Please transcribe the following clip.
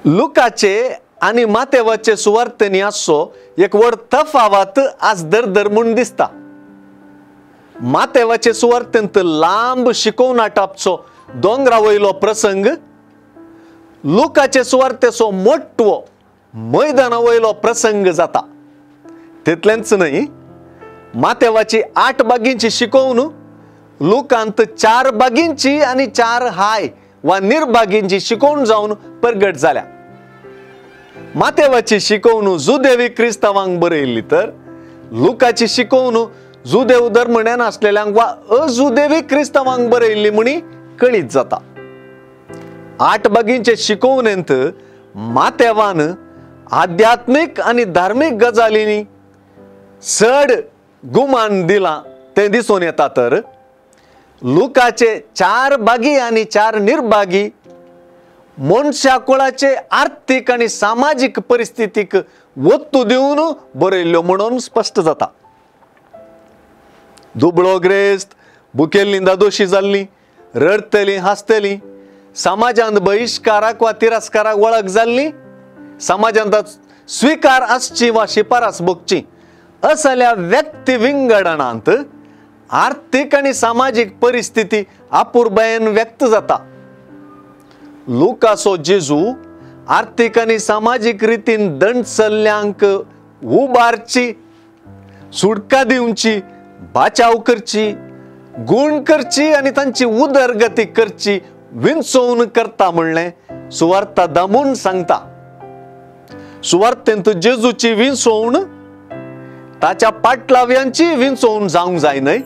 लुकाचे आनी मातेवाचे सुवार्तेनी आसचो एक व्हड तफावत आज दर म्हूण दिसता. मातेवाचे सुवार्तेंत लांब शिकोवणा टापचो दोंगरा वयलो प्रसंग, लुकाचे सुवार्तेचो मोटवो मैदाना वयलो प्रसंग जाता. तितलेंच न्हय, मातेवाची 8 बागींची शिकोवन लुकांत 4 बागींची आनी 4 हाय वा निर्बागींची शिकोवण जावन परगट जाल्या. मातेवाची शिकोवण जुदेवी क्रिस्तांवांक बरयल्ली तर लुकाची शिकोवण जुदेव धर्मण्यान आसलेल्यांक वा अजुदेवी क्रिस्तांवांक बरयल्ली म्हणी कळीत जाता. 8 बागींचे शिकोवणेंत मातेवान आध्यात्मीक आनी धार्मीक गजालींनी चड गुमान दिलां तें दिसून येता. तर लुकाचे 4 बागी आनी 4 निर्बागी मनशा कुळाचे आर्थीक आनी सामाजीक परिस्थितीक वत्तू दिवन बरयल्ल्यो म्हणून स्पश्ट जाता. दुबळो ग्रेस्त, भुकेल्लीं दादोशी जाल्लीं, रडटलीं हांसतलीं, समाजांत बहिश्काराक वा तिरस्काराक वळख जाल्ली, समाजांत स्विकार आसची वा शिफारस भोगची असल्या व्यक्ती विंगडणांत आर्थीक आनी सामाजीक परिस्थिती अपुरबायेन व्यक्त जाता. लुकासो जेजू आर्थीक आनी सामाजीक रितीन दंडसल्ल्यांक उबारची, सुटका दिवची, बाचाव करची, गूण करची आनी तांची उदरगती करची विंचोवन करता म्हणलें सुवार्ता दामून सांगता. सुवार्तेंत जेजूची विंचोवण ताच्या पाटलाव्यांची विंचोवण जावंक जाय न्हय.